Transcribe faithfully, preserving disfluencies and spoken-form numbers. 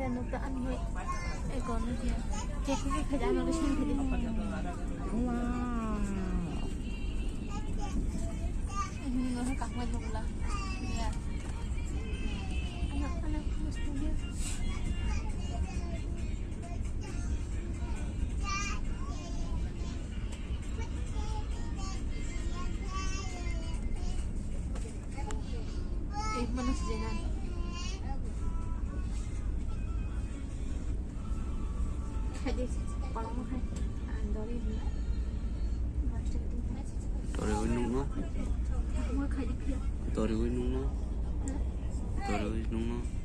Nukta ani hai. Eh, kono dia. Cake ni khai ano sini khai. Wow. Ini nggak usah kahwai nungla. Ya. Anak-anak mesti dia. Eh, mana si Zenan? Khai di, kolom khai. Ang dori di. Dori wi nung no? Mo khai di pia. Dori wi nung no? Dori wi nung no?